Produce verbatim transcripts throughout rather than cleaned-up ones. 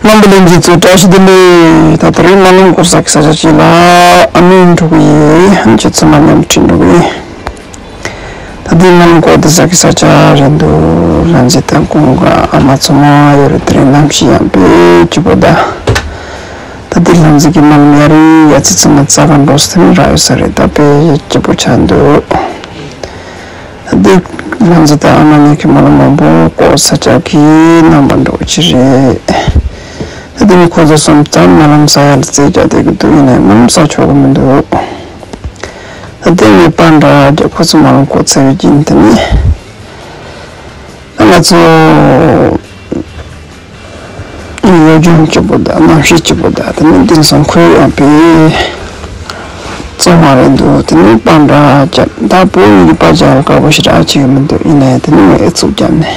རྣམ་པ་ལྷན་རྒྱས་ཚོ་བཀྲ་ཤིས་བདེ་ལེགས། ད་དེ་རིང་རྨ་ལམ་སྐོར་ས་གི་ས་ཆ་ཅིག་ལ་ཨ་མའི་འགྲོ་གི་ཡིན། ཁྱེད་ཚོ་མ་མཉམ་ཁྲིད་འགྲོ་གི་ཡིན། ད་དེ་རྨ་ལམ་སྐོར་དེ་ས་གི་ས་ཆ་རེད་འདུག་ལྷ་མཛེས་དང་ཀུན་དགའ་ཨ་མ་ཚང་མ་ཡོད་རེད། དེ་རིང་གནམ་གཤིས་ཡང་དཔེ་སྐྱིད་པོ་ད། ད་དེ་ལྷ་མཛེས་ཀྱི་རྨ་ལམ་ཡར་ཡ་ཙི་ཚང་མ་རྩྭ་ཁ་འགྲོ་ས་དེ་རང་ཡོད་ས་རེད། ད་དཔེ་སྐྱིད་པོ་ཆགས་འདུག་འདི་ལྷ་མཛེས་དང་ཨ་མ་གཉིས་ཀྱི་རྨ་ལམ་མང་པོ་སྐོར་ས་ཆ་གི་རྣམ་པ་འདྲ་བོ་ཅིག་རེད། ད་དེ་ནི་ཁོ་ཚོ་གསུམ་ཙམ་རྨ་ལམ་ས་ཡ་ལ་རྩེ་རྒྱག་བསྡད་ཀྱི་འདུག་ཡིན་ནའི་རྨ་ལམ་ས་ཆོག་གི་མི་འདུག་ད་དེ་ནས་པ་འདྲ་རྒྱ་ཁོ་ཚོ་རྨ་ལམ་སྐོར་ཚར་བའི་རྗེས་ནས་དེ་ནི་ད་ང་ཚོ། གཡོ་ལྗོངས་སྐྱིད་པོ་དང་གནམ་གཤིས་སྐྱིད་པོ་དང་དེ་ནས་དེང་སང་ཁོའི་ཡང་པའི་བཙོང་བ་རེད་འདུག་དེ་ནས་པ་འདྲ་བརྒྱབ། ད་བོད་ཡིན་གྱི་པ་རྒྱག་ལ་དཀའ་པོ་ཞེ་དྲག་བྱེད་ཀྱི་མི་འདུག་ཡིན་ནའི་དེ་ནས་ངས་ཨེ་ཚུགས་བརྒྱབ་ནས་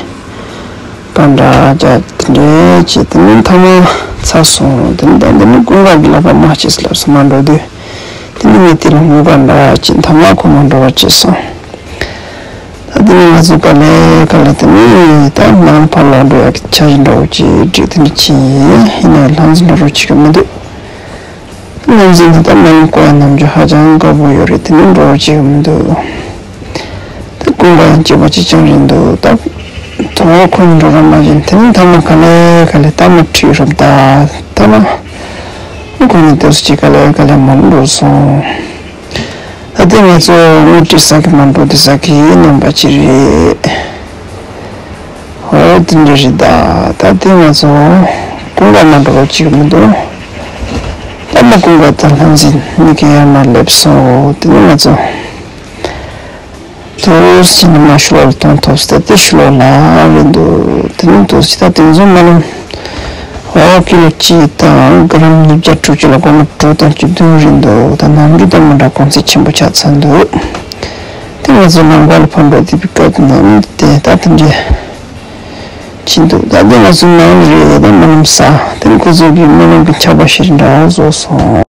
པ་འདྲ་བརྒྱབ། དེ་འདྲས་བྱས་དེ་ནས་མཐའ་མ་ཚར་སོང་། དེ་ནས་ད་དེ་ནས་ཀུན་དགའ་གི་ལག་པ་མ་བྱས་སོ་ལབ་སོང་མ་འགྲོ་དུས། དེ་ནས་ངས་དེ་ལ་ངུ་ག་འདྲ་བྱས་མཐའ་མ་ཁོ་མ་འགྲོ་བ་བྱས་སོང་། ད་དེ་ནས་ང་ཚོ་ག་ལེ་ག་ལེ་དེ་ནས་ད་ནང་ཕར་ལོག་འགྲོ་ཡག་གི་འཆར་གཞི་འདྲ་བོ་ཅིག་བསྒྲིགས་དེ་འདྲ་ཕྱིན་ཡིན། ཡིན་ནའི་ལྷ་མཛེས་འགྲོ་རོགས་བྱེད་ཀྱི་མི་འདུག་ལྷ་མཛེས་འདི་ད་རྨ་ལམ་སྐོར་ཡག་ནམ་རྒྱུན་ཧ་ཅང་དཀའ་པོ་ཡོད་རེད། དེ་ནས་འགྲོ་རོགས་བྱེད་ཀྱི་མི་འདུག་ད་ཀུན་དགའ་ཡང་སྐྱིད་པོ་ཅིག་ཀྱང་རེད་འདུག་ད་དོ་ཁོ་གཉིས་འགྲོ་རོགས་མ་བྱས། དེ་ནས་མཐའ་མ་ག་ལེ་ག་ལེ་ད་མ་ཁྲིད་རོགས་ད་ད་མ་ཁོ་གཉིས་དེ་ཚོ་ཅིག་ག་ལེ་ག་ལེ་མ་འགྲོ་སོང་། ད་ལྟའི་ང་ཚོ་དངུལ་བྲིས་ས་གི་མ་འགྲོ་དེ་ས་གི་རྣམ་པ་ཅིག་རེད། ཧོ་དེ་འདྲ་རེད་ད། ད་ལྟའི་ང་ཚོ་ཀུན་དགའ་མ་འགྲོ་བ་ཅིག་མི་འདུག་ད་མ་ཀུན་དགའ་དང་ལྷ་མཛེས་གཉིས་ཀ་ཡར་མར་སླེབས་སོང་། དེ་ནས་ང་ཚོ་དུས་ཕྱིན་ནས་མར་ཕྱི་ལོགས་ལ་གཏོང་ཐུབ་སྟེ་དེ་ཕྱི་ལོགས་ལ་རེད་འདུག་དེ་ནས་དུས་ཕྱིན་ད་དེང་སང་རྨ་ལམ། འོ་ཀི་ལོ་གཅིག་དང་གི་རམ་ཉིས་བརྒྱ་དྲུག་ཅུ་ལ་སྒོར་མོ་དྲུག་དང་བཅུ་བདུན་རེད་འདུག་ད་ནམ་རྒྱུན་དང་མི་འདྲ་གོང་ཚད་ཆེན་པོ་ཆགས་ཚར་འདུག་དེ་ང་ཚོ་ལམ་ཁ་ལ་ཕར་འགྲོ་དུས་པའི་སྐབས་དེ་ནམ་དེ་ད་དེ་འདྲས་ཕྱིན་འདུག་ད་དེ་ང་ཚོ་ནང་རེད། ད་རྨ་ལམ་ས་དེ་ཁོ་ཚོ་གི་རྨ་ལམ་གི་ཆགས་པ་ཞིག་འདྲ་བོ་བཟོ་སོང་།